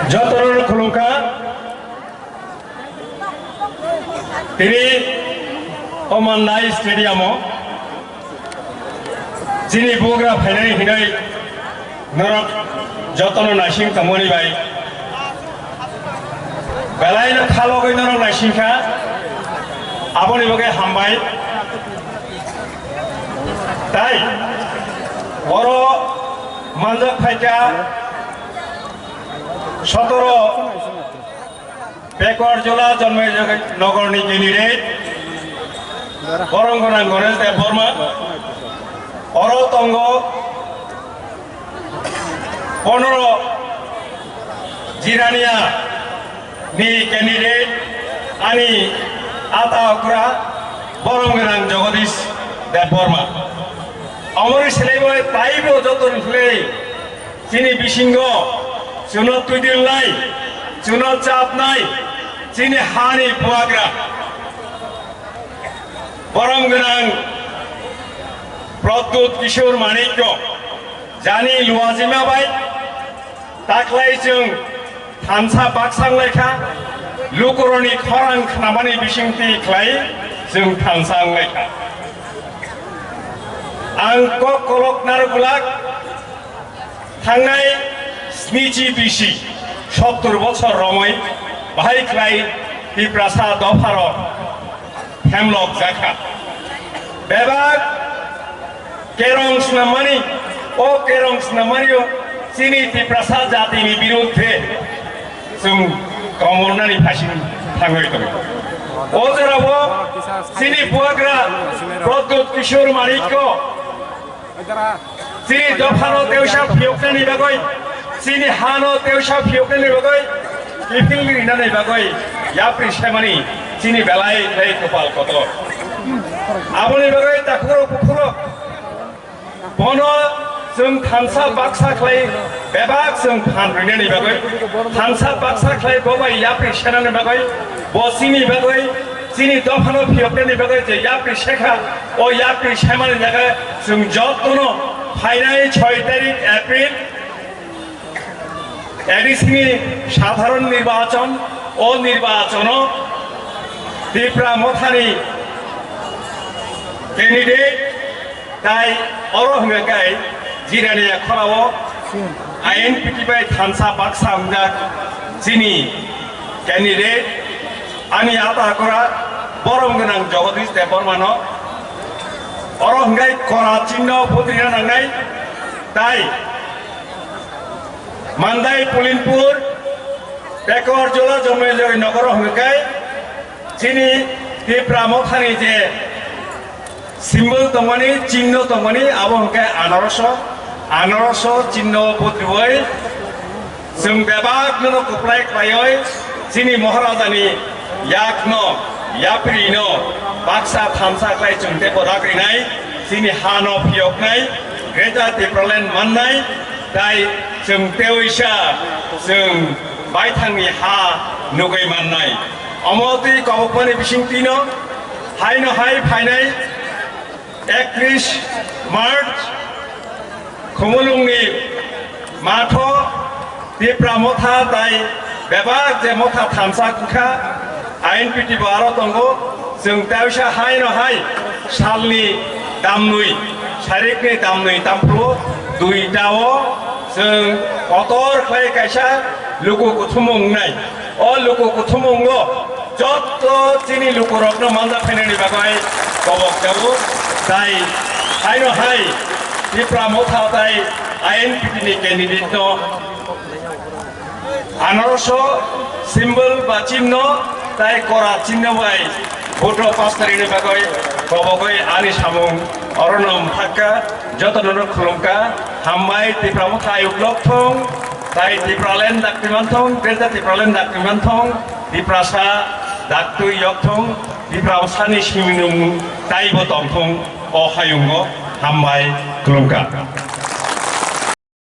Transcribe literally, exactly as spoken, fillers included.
Jotono khulumkha. Tini o Mandai Stadium o chini bugra phainai hinwi norok jotono naising tongmani bai belai no khalogwi norok naisingkha, aboni bagwi hambai. Tai oro manjak phaikha sotoro Pekor Jola Jonmoi Nogorni candidate Borom Gwnang Ganesh Debbarma. Oro tongo ponoro Jirania ni candidate ani ata okra Borom Gwnang Jagadish Debbarma. Omori selaibo taibo joto ni selai chini bisingo chuno twidilnai, chuno chapnai, chini hani buagra, Borom Gwnang Pradyut Kishore Manikya, jani luajima bai taklai chwng thansa baksa wnglaikha, lukurokni khorang khnamani bisingtwi khlai chwng thansa wnglaikha. Ang kok kolok narwk glak, thangnai snichi bisi sottur bochor romwi bahai khlai Tiprasa dopharok hemlok jakha. Bebak kerong snammani, o kerong snammanio chini Tiprasa jatini birudhe chwng komornani phasing thangwi tongo. O jorao chini buagra Pradyut Kishore Manikya chini dophano teusa phiyoknani bagwi, chini hano teusa phiyoknani bagwi, kiphil rinani bagwi yapri semani chini belai tei kopal kotor. Aboni bagwi takhurok bukhurok bono chwng thansa baksa khlai bebak chwng phan rinani bagwi, thansa baksa khlai bo bai yapri senani bagwi, bo chini bagwi, chini dophano phiyoknani bagwi je yapri sekha, o yapri semani jaga chwng jotono phainai soi tarik April A D C ni sadharon nirbachon, o nirbachono Tipra Mothani candidate tai oro hwnga kai Jirania khorao I N P T bai thansa baksa wngjak chini candidate ani ata hakora Borom Gwnang Jagadish Debbarmano oro hwngai kora chinno vote rina nangnai tai Mandai Pulinpur Pekor Jola Jonmoi Nogoro hwngai chini Tipra Mothani je symbol tongmani, chinno tongmani, abo hwnkhe anoroso, anoroso chinno budriwi chwng bebak nono kwplai khlaiwi chini Maharajani yakno, yaprino baksa thansa khlai chwng tei bodak rinai, chini hano phiyoknai, Greater Tipraland mannai, tai chwng teoisa chwng baithangni ha nugwi mannai. Omo twi kobokmani bisingtwino haino hai phainai Ekris March Khumulwngni matho Tipra Motha tai bebak je motha thansa wngkha, I N P T bo aro tongo. Chwng teisa haino hai salni damnwi, sarikni damnwi tamphru duitao chwng kotor khlai kaisa luku kuthumung wngnai. O luku kuthumungo jotto chini lukurokno manja phainani bagwi kobok jago, tai haino hai Tipra Motha tai I N P T ni candidate no anoroso symbol ba chinno tai kora chinno bai vote pass tarikni bagwi kobogwi ani samung orono mphakka, jotono khulumkha, hambai Tipra Motha ayuk lok thung, tai Tipraland dakti man thung, Delta Tipraland dakti man thung, Tiprasa daktwi yok thung, Tiprasani siminung taibo tong thung, o hayungo hambai khulumkha.